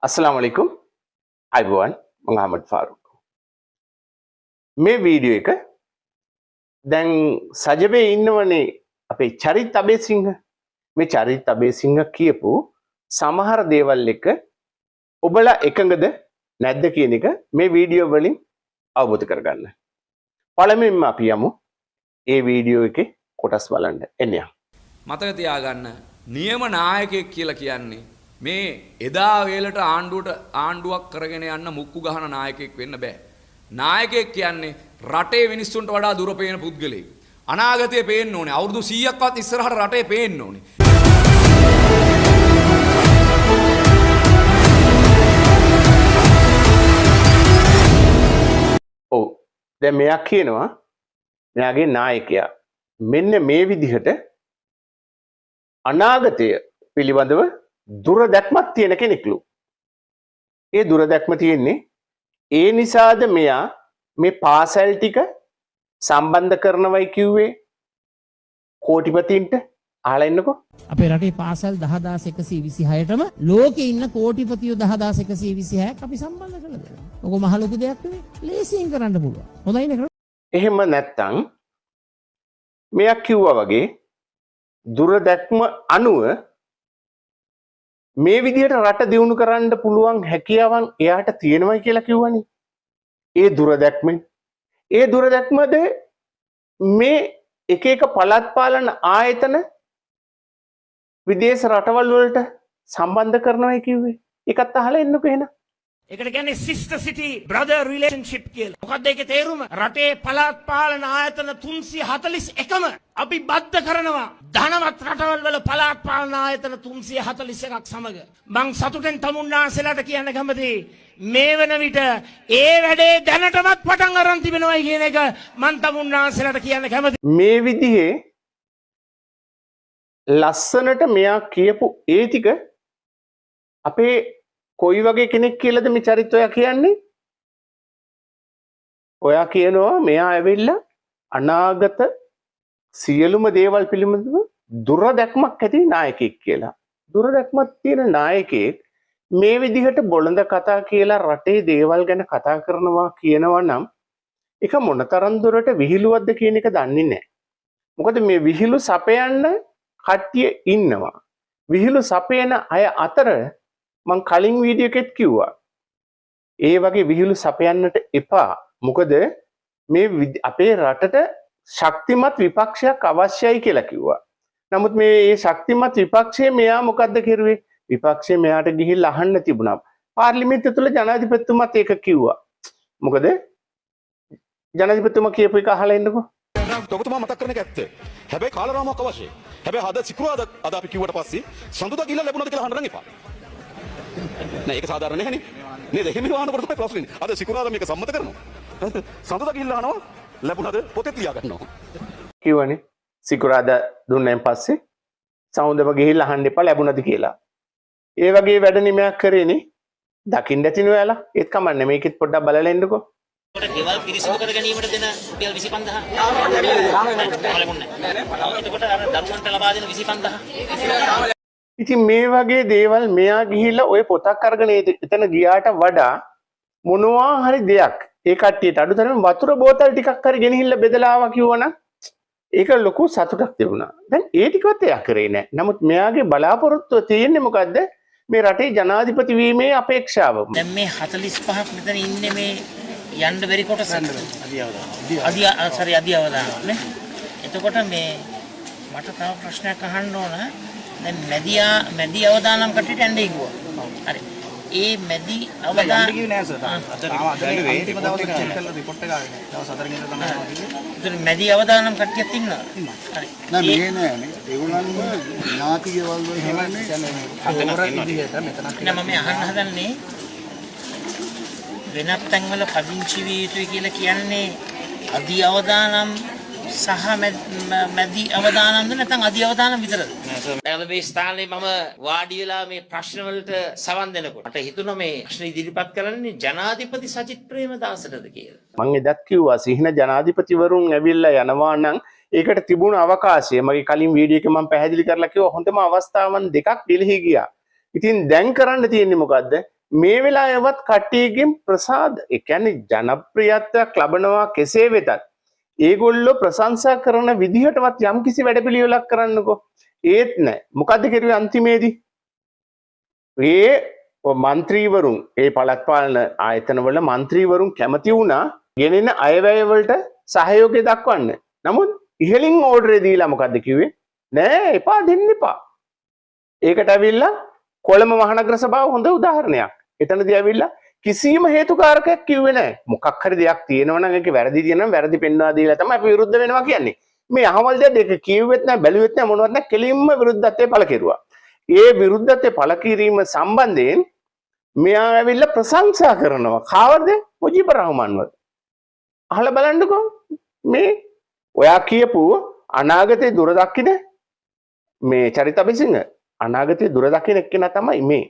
අස්සලාමු අලයිකුම් අයිබෝවන්, මම අහමඩ් ෆාරූක්. මේ වීඩියෝ එක දැන් සජබේ ඉන්නවනේ අපේ චරිත් අබේසිංහ. මේ චරිත් අබේසිංහ කියපු සමහර දේවල් එක ඔබලා එකඟද නැද්ද කියන එක මේ වීඩියෝ වලින් අවබෝධ කරගන්න. පළමුවෙන්ම අපි යමු ඒ වීඩියෝ එකේ කොටස් බලන්න. එන්න යන්න. මතක තියාගන්න, නියම නායකයෙක් කියලා කියන්නේ මේ එදා වේලට ආණ්ඩුවක් කරගෙන යන්න මුක්කු ගහන නායකයෙක් වෙන්න බෑ. නායකයෙක් කියන්නේ රටේ මිනිස්සුන්ට වඩා දුර පේන පුද්ගලයෙක්. අනාගතය පේන්න ඕනේ. අවුරුදු 100ක්වත් ඉස්සරහට රටේ පේන්න ඕනේ. ඔව්. දැන් මෙයා කියනවා මෙයාගේ නායකයා මෙන්න මේ විදිහට අනාගතය පිළිබඳව දුර දැක්මක් තියෙන කෙනෙක්ලු. ඒ දුර දැක්ම තියෙන්නේ ඒ නිසාද මෙයා මේ පාසල් ටික සම්බන්ධ කරනවයි කිව්වේ කෝටිපතින්ට. අහලා ඉන්නකෝ. අපේ රටේ පාසල් 10126ටම ලෝකේ ඉන්න කෝටිපතියෝ 10126ක් අපි සම්බන්ධ කරලා දෙනවා. ඔක මහ ලොකු දෙයක් නෙවෙයි. ලේසියෙන් කරන්න පුළුවන්. හොඳයි නේ. එහෙම නැත්තම් මෙයා කිව්වා වගේ දුර දැක්ම අනුව මේ විදිහට රට දියුණු කරන්න පුළුවන් හැකියාවන් එයාට තියෙනවයි කියලා කිව්වනේ. ඒ දුර දැක්මෙන්. ඒ දුර දැක්මද මේ එක එක පළාත් පාලන ආයතන විදේශ රටවල් වලට සම්බන්ධ කරනවයි කිව්වේ. ඒකත් අහලා එන්නකෝ එහෙනම්. ඒකට කියන්නේ සිස්ටර් සිටි බ්‍රදර් රිලේෂන්ෂිප් කියලා. මොකද්ද ඒකේ තේරුම? රටේ පළාත් පාලන ආයතන 341ම අපි බද්ධ කරනවා ධනවත් රටවල් වල පළාත් පාලන ආයතන 341ක් සමග. මං සතුටෙන් තමුන්නාන්සේලාට කියන්න කැමතියි මේ වන විට ඒ වැඩේ දැනටමත් පටන් අරන් තිබෙනවයි කියන එක මං තමුන්නාන්සේලාට කියන්න කැමතියි. මේ විදිහේ ලස්සනට මෙයා කියපු ඒ ටික අපේ කොයි වගේ කෙනෙක් කියලාද මේ චරිත ඔයා කියන්නේ? ඔයා කියනවා මෙයා ඇවිල්ලා අනාගත සියලුම දේවල් පිළිබඳව දුර දැක්මක් ඇති නායකයෙක් කියලා. දුර දැක්මක් තියෙන නායකයෙක් මේ විදිහට බොළඳ කතා කියලා රටේ දේවල් ගැන කතා කරනවා කියනවා නම් ඒක මොනතරම් දුරට විහිළුවක්ද කියන එක දන්නේ නැහැ. මොකද මේ විහිළු සපයන්න කට්ටිය ඉන්නවා. විහිළු සපයන අය අතර මං කලින් වීඩියෝ එකෙත් කිව්වා ඒ වගේ විහිළු සපයන්නට එපා. මොකද මේ අපේ රටට ශක්තිමත් විපක්ෂයක් අවශ්‍යයි කියලා කිව්වා. නමුත් මේ ඒ ශක්තිමත් විපක්ෂය මෙයා මොකද්ද කෙරුවේ? විපක්ෂය මෙයාට ගිහිල්ලා අහන්න තිබුණා. පාර්ලිමේන්තුව තුළ ජනාධිපතිතුමාත් ඒක කිව්වා. මොකද ජනාධිපතිතුමා කියපු එක අහලා ඉන්නකෝ. ඔබතුමා මතක් කරන එක ඇත්ත. හැබැයි කාලරාමුවක් අවශ්‍යයි. හැබැයි අද සිකුරාදා අද අපි කිව්වට පස්සේ සඳුදා ගිහිල්ලා ලැබුණාද කියලා අහන්න නම් එපා. නෑ ඒක සාධාරණ නැහැනේ. නේද? එහෙම අහනකොට තමයි ප්‍රශ්නේ. අද සිකුරාදා මේක සම්මත කරනවා. සඳුදා ගිහිල්ලා අහනවා ලැබුණාද පොතේ තියා ගන්නවා. කිව්වනේ සිකුරාදා දුන්නාන් පස්සේ සමුදම ගිහිල්ලා අහන්න එපා ලැබුණාද කියලා. ඒ වගේ වැඩ නිමයක් කරේනේ. දකින්න ඇතිනේ ඔයාලා. ඒත් කමන්නේ මේකෙත් පොඩ්ඩක් බලලා එන්නකෝ. ගෙවල් පිරිසිදු කර ගැනීමට දෙන රුපියල් 25000 ලැබුණේ නෑ. එතකොට අර දරුවන්ට ලබා දෙන 25000. ඉතින් මේ වගේ දේවල් මෙයා ගිහිල්ලා ඔය පොතක් අරගෙන එතන ගියාට වඩා මොනවා හරි දෙයක් ඒ කට්ටියට අඩුතරම වතුර බෝතල් ටිකක් හරි ගෙනහිල්ලා බෙදලා ආවා කිව්වනම් ඒක ලොකු සතුටක් තිබුණා. දැන් ඒ ටිකවත් එයා කරේ නෑ. නමුත් මෙයාගේ බලාපොරොත්තුව තියෙන්නේ මොකද්ද? මේ රටේ ජනාධිපති වීමේ අපේක්ෂාව. දැන් මේ 45ක් මෙතන ඉන්නේ මේ යන්න බැරි කොටස. අදි අවදානම් නේ. එතකොට මේ මට තව ප්‍රශ්නයක් අහන්න ඕන. දැන් මැදි අවදානම් කට්ටියට යන්න කිව්වා. හරි. ඒ මැදි අවදානම් යන්න කිව්වේ නෑ සර්. තාම අද නෙවෙයි අන්තිම දවසේ චෙක් කරලා රිපෝට් එක ආවේ නෑ. දවස් 4 ඉඳලා තමයි ආවේ කිව්වේ. එතන මැදි අවදානම් කට්ටියක් ඉන්නවා. හරි. නෑ මේ නෑනේ. ඒගොල්ලන්ම ඥාති ගෙවල් වල එහෙම කියන්නේ පොර විදිහට මෙතනක් නෑ මම අහන්න හදන්නේ වෙනත් තැන්වල පදිංචි විය යුතුයි කියලා කියන්නේ අදි අවදානම් සහ මැදි අවදානම්ද නැත්නම් අදි අවදානම් විතරද? දැන් මේ ස්ථානයේ මම වාඩි වෙලා මේ ප්‍රශ්න වලට සවන් දෙනකොට මට හිතුණා මේ ප්‍රශ්න ඉදිරිපත් කරන්නේ ජනාධිපති සජිත් ප්‍රේමදාසටද කියලා. මං එදත් කිව්වා සිහින ජනාධිපතිවරුන් ඇවිල්ලා යනවා නම් ඒකට තිබුණ අවකාශය මගේ කලින් වීඩියෝ එකේ මං පැහැදිලි කරලා කිව්වා හොඳම අවස්ථාවන් දෙකක් ඩිලෙහි ගියා. ඉතින් දැන් කරන්න තියෙන්නේ මොකද්ද? මේ වෙලාවේවත් කට්ටියගෙන් ප්‍රසාද, ඒ කියන්නේ ජනප්‍රියත්වයක් ලබනවා කෙසේ වෙතත් ඒගොල්ලෝ ප්‍රශංසා කරන විදිහටවත් යම්කිසි වැඩපිළිවෙලක් කරන්නකෝ. ඒත් නෑ. මොකද්ද කෙරුවේ අන්තිමේදී? ඒ මන්ත්‍රීවරුන්, ඒ පළාත් පාලන ආයතනවල මන්ත්‍රීවරුන් කැමති වුණා ගෙනෙන අයවැය වලට සහයෝගය දක්වන්න. නමුත් ඉහළින් ඕඩරේ දීලා මොකද්ද කිව්වේ? නෑ එපා, දෙන්න එපා. ඒකට ඇවිල්ලා කොළඹ මහනගර සභාව හොඳ උදාහරණයක්. එතනදී ඇවිල්ලා කිසිම හේතුකාරකයක් කිව්වේ නෑ. මොකක් හරි දෙයක් තියෙනවා නම් ඒකේ වැරදි තියෙනවා නම් වැරදි පෙන්වා දීලා තමයි අපි විරුද්ධ වෙනවා කියන්නේ. මේ අහවල් දෙයක් දෙක කිව්වෙත් නෑ, බැලුවෙත් නෑ, මොනවත් නෑ, කෙලින්ම විරුද්ධත්වයේ පළ කෙරුවා. ඒ විරුද්ධත්වයේ පළ කිරීම සම්බන්ධයෙන් මෙයා ඇවිල්ලා ප්‍රශංසා කරනවා. කාවද? මුජිබ රහ්මාන්ව. අහලා බලන්නකෝ මේ ඔයා කියපු අනාගතේ දුර දකින මේ චරිත අබේසිංහ අනාගතේ දුර දකින එක්කෙනා තමයි මේ.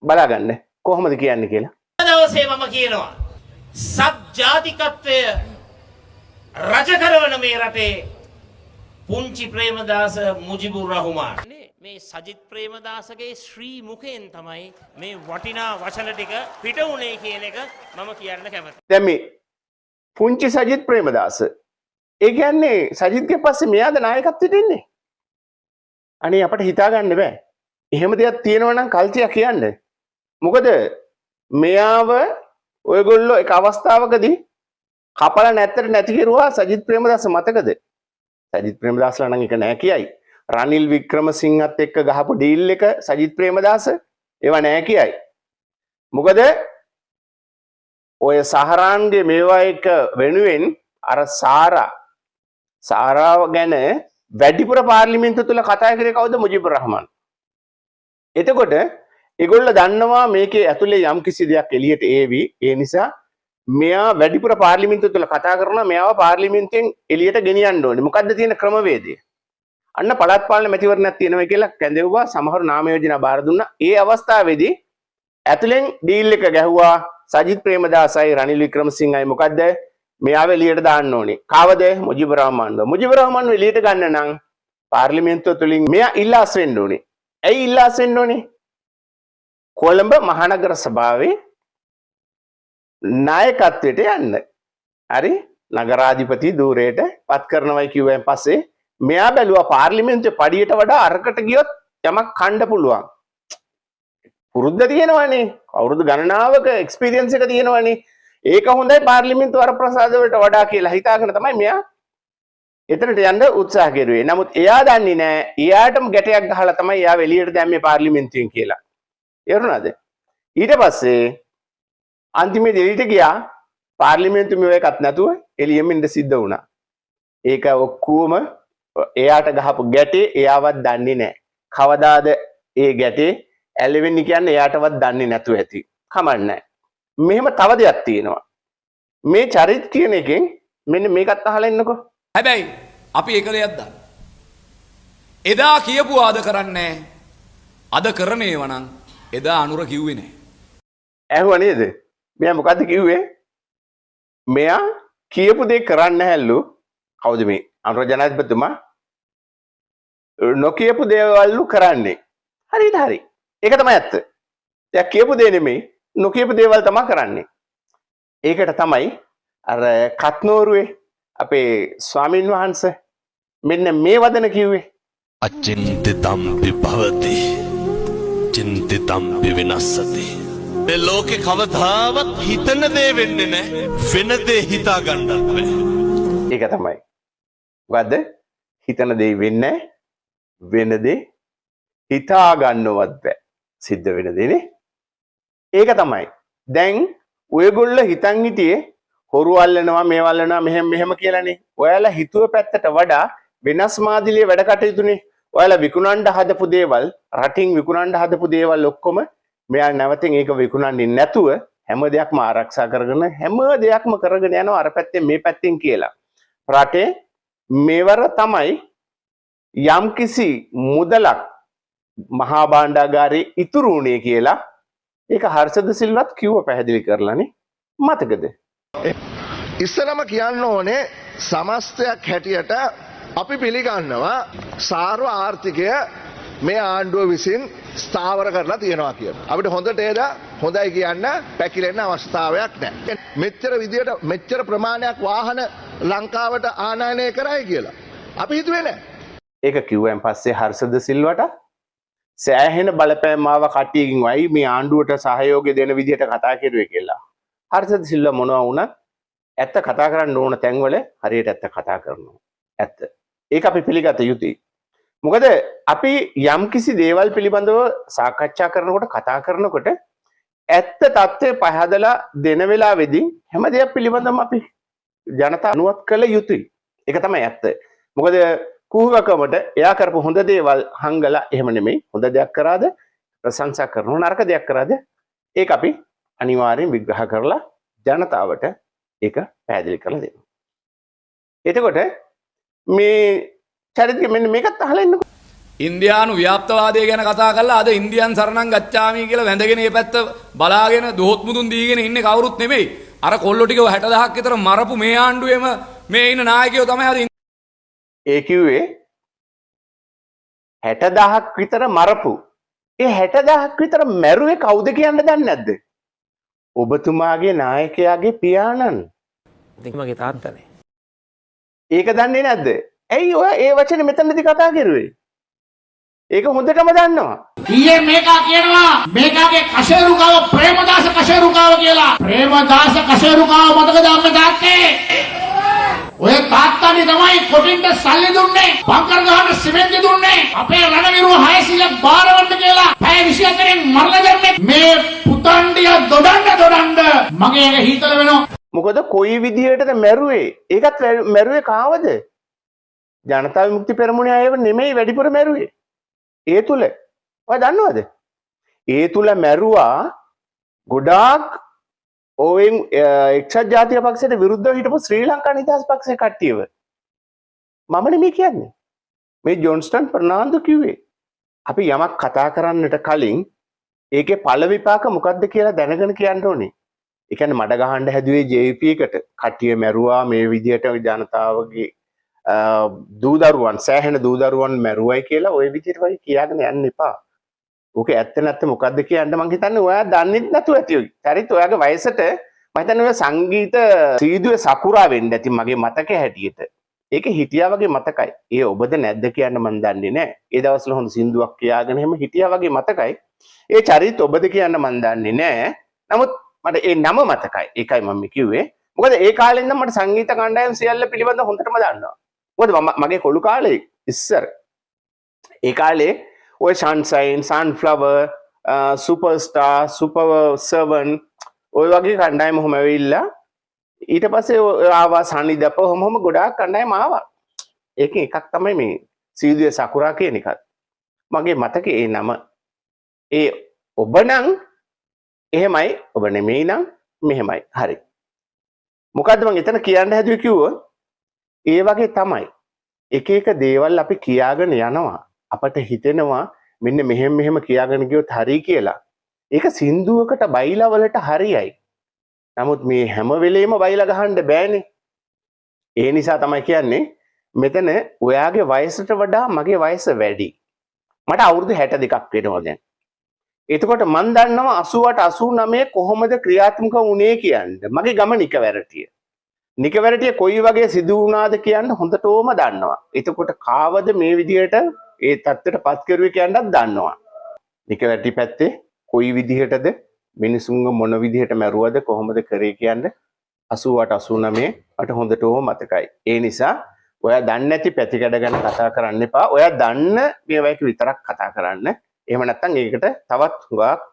බලාගන්න කොහොමද කියන්නේ කියලා. දවසේ මම කියනවා සබ් ජාතිකත්වය රජ කරවන මේ රටේ පුංචි ප්‍රේමදාස මුජිබුර් රහ්මාන්. මේ සජිත් ප්‍රේමදාසගේ ශ්‍රී මුඛයෙන් තමයි මේ වටිනා වචන ටික පිට වුණේ කියන එක මම කියන්න කැමතියි. දැන් මේ පුංචි සජිත් ප්‍රේමදාස, ඒ කියන්නේ සජිත්ගේ පස්සේ මෙයාද නායකත්වයට එන්නේ? අනේ අපට හිතා ගන්න බෑ. එහෙම දෙයක් තියෙනවා නම් කල්තියා කියන්න. මොකද මෙයාව ඔයගොල්ලෝ එක අවස්ථාවකදී කපලා නැත්තට නැති කෙරුවා සජිත් ප්‍රේමදාස, මතකද? සජිත් ප්‍රේමදාසලා නම් එක නෑ කියයි. රනිල් වික්‍රමසිංහත් එක්ක ගහපු ඩීල් එක සජිත් ප්‍රේමදාස ඒවා නෑ කියයි. මොකද ඔය සහරාන්ගේ මේවා එක වෙනුවෙන් අර සාරාව ගැන වැඩිපුර පාර්ලිමේන්තුව තුල කතා කරේ කවුද? මුජිබුර් රහ්මාන්. එතකොට ඒගොල්ලෝ දන්නවා මේකේ ඇතුලේ යම් කිසි දෙයක් එළියට ඒවි. ඒ නිසා මෙයා වැඩිපුර පාර්ලිමේන්තුව තුල කතා කරනවා, මෙයාව පාර්ලිමේන්තුවෙන් එළියට ගෙනියන්න ඕනේ. මොකද්ද තියෙන ක්‍රමවේදය? අන්න පළාත් පාලන මැතිවරණයක් තියෙනවා කියලා කැඳෙව්වා. සමහර නාම යෝජනා බාර දුන්නා. ඒ අවස්ථාවේදී ඇතුලෙන් ඩීල් එක ගැහුවා සජිත් ප්‍රේමදාසයි රනිල් වික්‍රමසිංහයි. මොකද්ද? මෙයාව එළියට දාන්න ඕනේ. කාවද? මුජිබුර් රහ්මාන්ව. මුජිබුර් රහ්මාන්ව එළියට ගන්න නම් පාර්ලිමේන්තුව තුලින් මෙයා ඉල්ලාස් වෙන්න ඕනේ. ඇයි ඉල්ලාස් වෙන්න ඕනේ? කොළඹ මහනගර සභාවේ නායකත්වයට යන්න. හරි? නගරාධිපති ධූරයට පත් කරනවයි කිව්වෙන් පස්සේ මෙයා බැලුවා පාර්ලිමේන්තුවේ පඩියට වඩා අරකට ගියොත් යමක් කණ්ඩ පුළුවන්. පුරුද්ද තියෙනවනේ. අවුරුදු ගණනාවක එක්ස්පීරියන්ස් එක තියෙනවනේ. ඒක හොඳයි පාර්ලිමේන්තු වරප්‍රසාද වලට වඩා කියලා හිතාගෙන තමයි මෙයා එතනට යන්න උත්සාහ කෙරුවේ. නමුත් එයා දන්නේ නෑ එයාටම ගැටයක් ගහලා තමයි එයාව එළියට දැම්මේ පාර්ලිමේන්තුවෙන් කියලා. තේරුණාද? ඊට පස්සේ අන්තිමේදී එළියට ගියා. පාර්ලිමේන්තු මේව එකක් නැතුව එළියෙම ඉන්න සිද්ධ වුණා. ඒක ඔක්කොම එයාට ගහපු ගැටේ එයාවත් දන්නේ නෑ. කවදාද ඒ ගැටේ ඇලෙන්නේ කියන්නේ එයාටවත් දන්නේ නැතුව ඇති. කමක් නෑ. මෙහෙම තව දෙයක් තියෙනවා. මේ චරිත් කියන එකෙන් මෙන්න මේකත් අහලා ඉන්නකෝ. හැබැයි අපි එක දෙයක් දන්නවා. එදා කියපු ආද කරන්නේ අද කරන ඒවා නම් එදා අනුර කිව්වේ නෑ. ඇහුවා නේද? මෙයා මොකද්ද කිව්වේ? මෙයා කියපු දේ කරන්න හැල්ලු. කවුද මේ අනුර ජනාධිපතිතුමා? නොකියපු දේවල්ලු කරන්නේ. හරියට හරි. ඒක තමයි ඇත්ත. එයා කියපු දේ නෙමෙයි, නොකියපු දේවල් තමයි කරන්නේ. ඒකට තමයි අර කත්නෝරුවේ අපේ ස්වාමින් වහන්සේ මෙන්න මේ වදන කිව්වේ. අචින්තිතම්පි භවති චින්තිතම්පි විනස්සති. මේ ලෝකේ කවදාවත් හිතන දේ වෙන්නේ නැහැ, වෙන දේ හිතා ගන්නත් බෑ. ඒක තමයි. මොකද්ද? හිතන දේ වෙන්නේ වෙන දේ හිතා ගන්නවත් බෑ. සිද්ධ වෙන දේනේ. ඒක තමයි. දැන් ඔයගොල්ලෝ හිතන් හිටියේ හොරු අල්ලනවා මේව අල්ලනවා මෙහෙම මෙහෙම කියලානේ. ඔයාලා හිතුව පැත්තට වඩා වෙනස් මාදිලිය වැඩ කටයුතුනේ. ඔයාලා විකුණන්න හදපු දේවල්, රටින් විකුණන්න හදපු දේවල් ඔක්කොම මෙයා නැවතෙන් ඒක විකුණන්නේ නැතුව හැම දෙයක්ම ආරක්ෂා කරගෙන හැම දෙයක්ම කරගෙන යනවා අර පැත්තෙන් මේ පැත්තෙන් කියලා. රටේ මේවර තමයි යම්කිසි මුදලක් මහා භාණ්ඩාගාරයේ ඉතුරු වුණේ කියලා ඒක හර්ෂද සිල්වත් කිව්ව පැහැදිලි කරලානේ. මතකද? ඉස්සරම කියන්න ඕනේ සමස්තයක් හැටියට අපි පිළිගන්නවා සාර්ව ආර්ථිකය මේ ආණ්ඩුව විසින් ස්ථාවර කරලා තියෙනවා කියන. අපිට හොඳට එදා හොඳයි කියන්න පැකිලෙන්න අවස්ථාවක් නැහැ. මෙච්චර විදියට මෙච්චර ප්‍රමාණයක් වාහන ලංකාවට ආනයනය කරයි කියලා අපි හිතුවේ නැහැ. ඒක කිව්වන් පස්සේ හර්ෂද සිල්වට සෑහෙන බලපෑම් ආව කට්ටියකින් වයි මේ ආණ්ඩුවට සහයෝගය දෙන විදිහට කතා කෙරුවේ කියලා. හර්ෂද සිල්වා මොනවා වුණත් ඇත්ත කතා කරන්න ඕන තැන්වල හරියට ඇත්ත කතා කරනවා. ඇත්ත. ඒක අපි පිළිගත යුතුයි. මොකද අපි යම්කිසි දේවල් පිළිබඳව සාකච්ඡා කරනකොට කතා කරනකොට ඇත්ත తත්වය පහදලා දෙන වෙලාවේදී හැම දෙයක් පිළිබඳවම අපි ජනතාව අනුවත් කළ යුතුයි. ඒක තමයි ඇත්ත. මොකද කුහකකමට එයා කරපු හොඳ දේවල් හංගලා එහෙම නෙමෙයි. හොඳ දෙයක් කරාද ප්‍රශංසා කරනවා, නරක දෙයක් කරාද ඒක අපි අනිවාර්යෙන් විග්‍රහ කරලා ජනතාවට ඒක පැහැදිලි කරලා දෙනවා. එතකොට මේ චරිතය මෙන්න මේකත් අහලා ඉන්නකෝ. ඉන්දියානු ව්‍යාප්තවාදය ගැන කතා කරලා අද ඉන්දියන් සරණං ගච්ඡාමි කියලා වැඳගෙන මේ පැත්ත බලාගෙන දොහොත් මුදුන් දීගෙන ඉන්නේ කවුරුත් නෙමෙයි. අර කොල්ලෝ ටික 60000ක් විතර මරපු මේ ආණ්ඩුවේම මේ ඉන්න නායකයෝ තමයි අද ඒ කිව්වේ 60000ක් විතර මරපු. ඒ 60000ක් විතර මැරුවේ කවුද කියන්න දන්නේ නැද්ද? ඔබතුමාගේ නායකයාගේ පියාණන්. ඉතින් මගේ තාත්තනේ. ඒක දන්නේ නැද්ද? ඇයි ඔය ඒ වචනේ මෙතනදී කතා කරුවේ? ඒක හොඳටම දන්නවා. ඊයේ මේකා කියනවා මේකාගේ කශේරුකාව ප්‍රේමදාස කශේරුකාව කියලා. ප්‍රේමදාස කශේරුකාව මතකද අම්මේ තාත්තේ? ඔය තාත්තනේ තමයි කොටින්ට සල්ලි දුන්නේ, බංකර් ගහන්න සිමෙන්ති දුන්නේ, අපේ රණවිරුව 600ක් බාරවන්න කියලා පැය 24න් මරලා දැම්මේ. මේ පුතණ්ඩිය දොඩන්න දොඩන්න මගේ එක හීතල වෙනවා. මොකද කොයි විදිහටද මැරුවේ? ඒකත් මැරුවේ කාවද? ජනතා විමුක්ති පෙරමුණේ අයව නෙමෙයි වැඩිපුර මැරුවේ. ඒ තුල ඔය දන්නවද? ඒ තුල මැරුවා ගොඩාක් ඔයෙන් එක්සත් ජාතික පක්ෂයට විරුද්ධව හිටපු ශ්‍රී ලංකා නිදහස් පක්ෂයේ කට්ටියව. මම නෙමෙයි කියන්නේ. මේ ජොන්ස්ටන් ප්‍රනාන්දු කිව්වේ. අපි යමක් කතා කරන්නට කලින් ඒකේ ඵල විපාක මොකද්ද කියලා දැනගෙන කියන්න ඕනේ. ඒ කියන්නේ මඩ ගහන්න හැදුවේ JVP එකට. කට්ටිය මැරුවා මේ විදිහට ජනතාවගේ දූ දරුවන් සෑහෙන දූ දරුවන් මැරුවයි කියලා ඔය විදිහට වගේ කියාගෙන යන්න එපා. ඕක ඇත්ත නැත්ත මොකද්ද කියන්න මං හිතන්නේ ඔයා දන්නෙත් නැතුව ඇති ඔය. චරිත ඔයාගේ වයසට මං හිතන්නේ ඔය සංගීත සීදුවේ සකුරා වෙන්න ඇති මගේ මතකය හැටියට. ඒක හිටියා වගේ මතකයි. ඒ ඔබද නැද්ද කියන්න මං දන්නේ නෑ. ඒ දවස්වල හොඳ සින්දුවක් කියාගෙන එහෙම හිටියා වගේ මතකයි. ඒ චරිත ඔබද කියන්න මං දන්නේ නෑ. නමුත් මට ඒ නම මතකයි. ඒකයි මම කිව්වේ. මොකද ඒ කාලේ ඉඳන් මට සංගීත කණ්ඩායම් සියල්ල පිළිබඳව හොඳටම දන්නවා. මොකද මම මගේ කොළු කාලේ ඉස්සර ඒ කාලේ ඔය සන්ෂයින්, සන්ෆ්ලවර්, සුපර්ස්ටාර්, සුපර් 7 ඔය වගේ කණ්ඩායම් ඔහොම ඇවිල්ලා ඊට පස්සේ ඔය ආවා සනිදප ඔහොම ඔහොම ගොඩාක් කණ්ඩායම් ආවා. ඒකෙන් එකක් තමයි මේ සීදුවේ සකුරා කියන එකත්. මගේ මතකේ ඒ නම. ඒ ඔබ නම් එහෙමයි, ඔබ නෙමෙයි නම් මෙහෙමයි. හරි. මොකද්ද මං එතන කියන්න හැදුවේ කිව්වොත් ඒ වගේ තමයි. එක එක දේවල් අපි කියාගෙන යනවා. අපට හිතෙනවා මෙන්න මෙහෙම මෙහෙම කියාගෙන ගියොත් හරි කියලා. ඒක සින්දුවකට බයිලා වලට හරියයි. නමුත් මේ හැම වෙලේම බයිලා ගහන්න බෑනේ. ඒ නිසා තමයි කියන්නේ මෙතන ඔයාගේ වයසට වඩා මගේ වයස වැඩි. මට අවුරුදු 62ක් වෙනවා දැන්. එතකොට මං දන්නවා 88 89 කොහොමද ක්‍රියාත්මක වුණේ කියන්න. මගේ ගම නිකවැරටිය. නිකවැරටිය කොයි වගේ සිදු වුණාද කියන්න හොඳටම දන්නවා. එතකොට කාවද මේ විදිහට ඒ තත්ත්වයට පත් කරුවේ කියන්නත් දන්නවා. නිකවැරටි පැත්තේ කොයි විදිහටද මිනිසුන්ව මොන විදිහට මැරුවද කොහොමද කරේ කියන්න 88 89 මට හොඳටම මතකයි. ඒ නිසා ඔයා දන්නේ නැති පැතිකඩ ගැන කතා කරන්න එපා. ඔයා දන්න මේවා එක විතරක් කතා කරන්න. එහෙම නැත්නම් ඒකට තවත් හුඟක්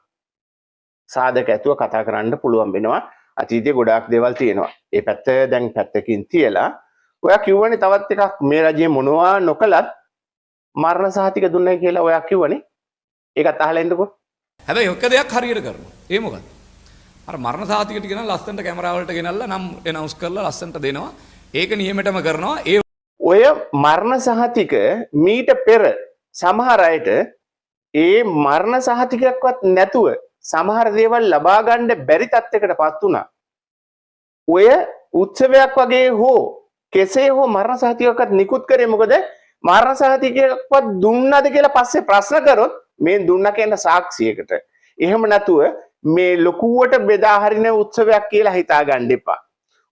සාධක ඇතුව කතා කරන්න පුළුවන් වෙනවා. අතීතයේ ගොඩාක් දේවල් තියෙනවා. ඒ පැත්ත දැන් පැත්තකින් තියලා ඔයා කිව්වනේ තවත් එකක් මේ රජයේ මොනවා නොකලත් මරණ සහතික දුන්නයි කියලා ඔයා කිව්වනේ. ඒකත් අහලා එන්නකෝ. හැබැයි එක දෙයක් හරියට කරනවා. ඒ මොකද්ද? අර මරණ සහතික ටික නම් ලස්සනට කැමරා වලට ගෙනල්ලා නම් ඇනවුන්ස් කරලා ලස්සනට දෙනවා. ඒක නියමෙටම කරනවා. ඒ ඔය මරණ සහතික මීට පෙර සමහර අයට ඒ මරණ සහතිකයක්වත් නැතුව සමහර දේවල් ලබා ගන්න බැරි තත්යකට පත් වුණා. ඔය උත්සවයක් වගේ හෝ කෙසේ හෝ මරණ සහතිකයක්වත් නිකුත් කරේ මොකද? මරණ සහතිකයක්වත් දුන්නද කියලා පස්සේ ප්‍රශ්න කරොත් මේ දුන්න කියන සාක්ෂියකට. එහෙම නැතුව මේ ලොකුවට බෙදා හරින උත්සවයක් කියලා හිතා ගන්න එපා.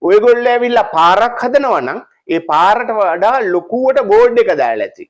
ඔයගොල්ලෝ ඇවිල්ලා පාරක් හදනවා නම් ඒ පාරට වඩා ලොකුවට බෝඩ් එක දාලා ඇති.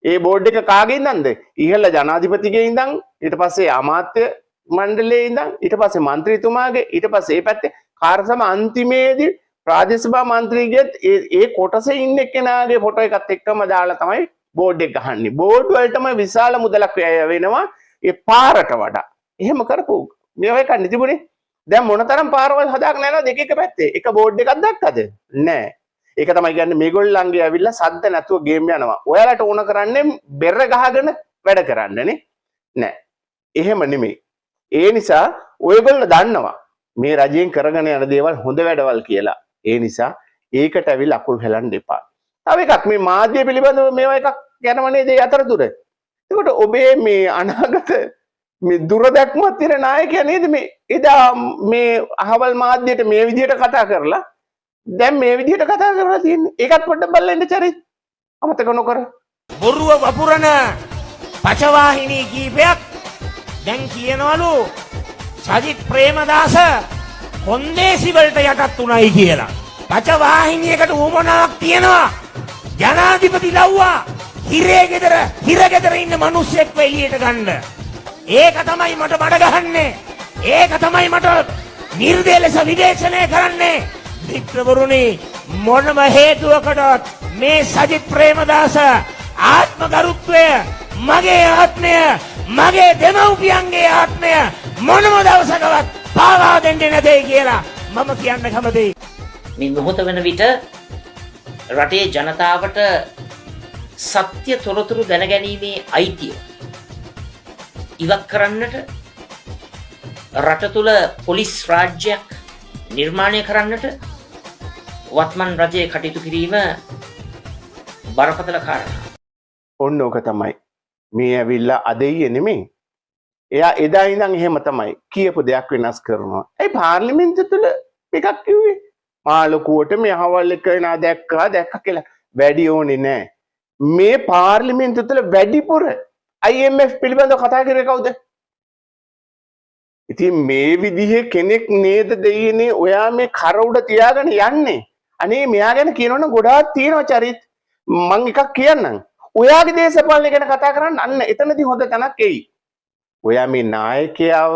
ඒ බෝඩ් එක කාගේ ඉඳන්ද? ඉහළ ජනාධිපතිගේ ඉඳන්, ඊට පස්සේ අමාත්‍ය මණ්ඩලයේ ඉඳන්, ඊට පස්සේ මන්ත්‍රීතුමාගේ, ඊට පස්සේ ඒ පැත්තේ කාර්යසම අන්තිමේදී ප්‍රාදේශ සභා මන්ත්‍රීගේත් ඒ කොටසේ ඉන්න එක්කෙනාගේ ෆොටෝ එකත් එක්කම දාලා තමයි බෝඩ් එක ගහන්නේ. බෝඩ් වලටම විශාල මුදලක් වැය වෙනවා ඒ පාරට වඩා. එහෙම කරපු මේවා එකක් නේ තිබුණේ. දැන් මොනතරම් පාරවල් හදාගෙන යනවද එක එක පැත්තේ? එක බෝඩ් එකක් දැක්කද? නෑ. ඒක තමයි කියන්නේ මේගොල්ලන්ගේ ඇවිල්ලා සද්ද නැතුව ගේම් යනවා. ඔයාලට ඕන කරන්නේ බෙර ගහගෙන වැඩ කරන්න නේ. නෑ. එහෙම නෙමෙයි. ඒ නිසා ඔයගොල්ලෝ දන්නවා මේ රජයෙන් කරගෙන යන දේවල් හොඳ වැඩවල් කියලා. ඒ නිසා ඒකට ඇවිල්ලා අකුල් හෙලන්න එපා. තව එකක් මේ මාධ්‍ය පිළිබඳව මේවා එකක් යනව නේද ඒ අතරතුර. එතකොට ඔබේ මේ අනාගත මේ දුර දැක්මක් තියෙන නායකයා නේද මේ එදා මේ අහවල් මාධ්‍යයට මේ විදිහට කතා කරලා දැන් මේ විදිහට කතා කරලා තියෙන්නේ. ඒකත් පොඩ්ඩක් බලලා ඉන්න චරිත්. අමතක නොකර. බොරුව වපුරන පචවාහිනී කීපයක් දැන් කියනවලු සජිත් ප්‍රේමදාස කොන්දේසි වලට යටත් උනායි කියලා. පචවාහිනියකට උවමනාවක් තියෙනවා. ජනාධිපති ලව්වා හිරේ ගෙදර හිර ගෙදර ඉන්න මිනිස්සෙක්ව එළියට ගන්න. ඒක තමයි මට බඩ ගහන්නේ. ඒක තමයි මට නිර්දය ලෙස විවේචනය කරන්නේ. මිත්‍රවරුනි, මොනම හේතුවකටවත් මේ සජිත් ප්‍රේමදාස ආත්ම ගරුත්වය, මගේ ආත්මය, මගේ දෙමව්පියන්ගේ ආත්මය මොනම දවසකවත් පාවා දෙන්නේ නැtei කියලා මම කියන්න කැමතියි. මේ මොහොත වෙන විට රටේ ජනතාවට සත්‍ය තොරතුරු දැනගැනීමේ අයිතිය ඉවත් කරන්නට, රට තුළ පොලිස් රාජ්‍යයක් නිර්මාණය කරන්නට වත්මන් රජය කටයුතු කිරීම බරපතල කාරණා. ඔන්න ඕක තමයි. මේ ඇවිල්ලා අද ඊයේ නෙමෙයි. එයා එදා ඉඳන් එහෙම තමයි. කියපු දෙයක් වෙනස් කරනවා. ඇයි පාර්ලිමේන්තුව තුළ එකක් කිව්වේ? මා ලොකුවට මේ අහවල් එක නා දැක්කා දැක්කා කියලා වැඩි ඕනේ නෑ. මේ පාර්ලිමේන්තුව තුළ වැඩිපුර IMF පිළිබඳව කතා කරේ කවුද? ඉතින් මේ විදිහේ කෙනෙක් නේද දෙයියනේ ඔයා මේ කර උඩ තියාගෙන යන්නේ. අනේ මෙයා ගැන කියනවනම් ගොඩාක් තියෙනවා චරිත්. මං එකක් කියන්නම්. ඔයාගේ දේශපාලනය ගැන කතා කරන්න අන්න එතනදී හොඳ තැනක් එයි. ඔයා මේ නායකයාව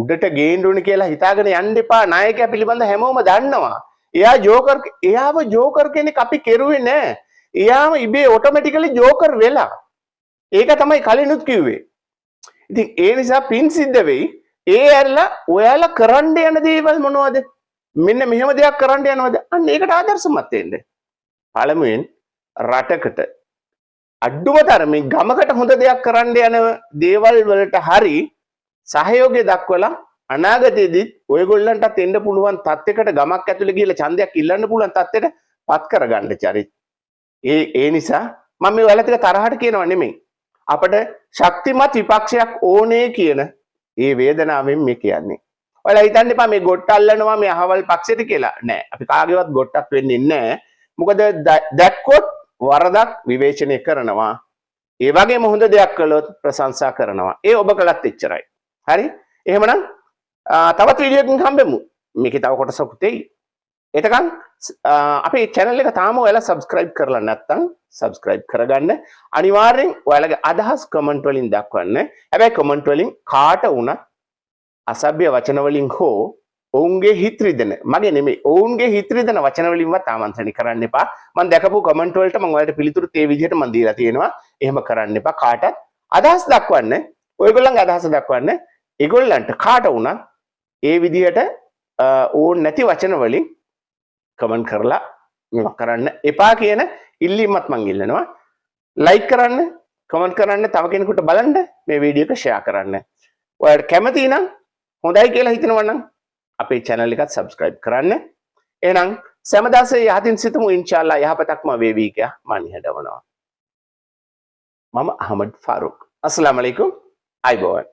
උඩට ගේන්න ඕනේ කියලා හිතාගෙන යන්න එපා. නායකයා පිළිබඳ හැමෝම දන්නවා. එයා ජෝකර්, එයාව ජෝකර් කෙනෙක් අපි කෙරුවේ නෑ. එයාම ඉබේ ඔටෝමැටිකලි ජෝකර් වෙලා. ඒක තමයි කලිනුත් කිව්වේ. ඉතින් ඒ නිසා පින් සිද්ධ වෙයි. ඒ ඇරලා ඔයාලා කරන්න යන දේවල් මොනවද? මෙන්න මෙහෙම දෙයක් කරන්න යනවද? අන්න ඒකට ආදර්ශමත් වෙන්න. පළමුවෙන් රටකට අඩුම තරමින් ගමකට හොඳ දෙයක් කරන්න යන දේවල් වලට හරි සහයෝගය දක්වලා අනාගතයේදීත් ඔයගොල්ලන්ටත් එන්න පුළුවන් තත්යකට, ගමක් ඇතුලේ ගිහලා ඡන්දයක් ඉල්ලන්න පුළුවන් තත්ත්වයට පත් කරගන්න චරිත්. ඒ ඒ නිසා මම මේ ඔයාලත් එක්ක තරහට කියනව නෙමෙයි. අපට ශක්තිමත් විපක්ෂයක් ඕනේ කියන ඒ වේදනාවෙන් මේ කියන්නේ. ඔයාලා හිතන්න එපා මේ ගොට්ට අල්ලනවා මේ අහවල් පක්ෂෙට කියලා. නෑ. අපි කාගේවත් ගොට්ටක් වෙන්නේ නෑ. මොකද දැක්කොත් වරදක් විවේචනය කරනවා. ඒ වගේම හොඳ දෙයක් කළොත් ප්‍රශංසා කරනවා. ඒ ඔබ කළත් එච්චරයි. හරි? එහෙමනම් තවත් වීඩියෝ එකකින් හම්බෙමු. මේකේ තව කොටසකුත් එයි. එතකන් අපේ channel එක තාම ඔයාලා subscribe කරලා නැත්නම් subscribe කරගන්න. අනිවාර්යෙන් ඔයාලගේ අදහස් කමෙන්ට් වලින් දක්වන්න. හැබැයි කමෙන්ට් වලින් කාට වුණත් අසභ්‍ය වචන වලින් හෝ ඔවුන්ගේ හිත් රිදෙන, මගේ නෙමෙයි, ඔවුන්ගේ හිත් රිදෙන වචන වලින්වත් ආමන්ත්‍රණය කරන්න එපා. මං දැකපු කමෙන්ට් වලට මං ඔයාලට පිළිතුරුත් ඒ විදිහට මං දීලා තියෙනවා. එහෙම කරන්න එපා. කාටත් අදහස් දක්වන්න. ඔයගොල්ලන්ගේ අදහස දක්වන්න. ඒගොල්ලන්ට කාට වුණත් ඒ විදිහට ඕන් නැති වචන වලින් කමෙන්ට් කරලා මේවා කරන්න එපා කියන ඉල්ලීමත් මං ඉල්ලනවා. ලයික් කරන්න, කමෙන්ට් කරන්න, තව කෙනෙකුට බලන්න මේ වීඩියෝ එක ෂෙයා කරන්න. ඔයාලට කැමති නම්, හොඳයි කියලා හිතනවා නම් අපේ channel එකත් subscribe කරන්න. එහෙනම් සෑම යහතින් සිතමු. ඉන්ෂාල්ලා යහපතක්ම වේවි කියලා මම නිහඬ වනවා. මම අහමඩ් ෆාරූක්. අස්සලාමු අලයිකුම්. ආයුබෝවන්.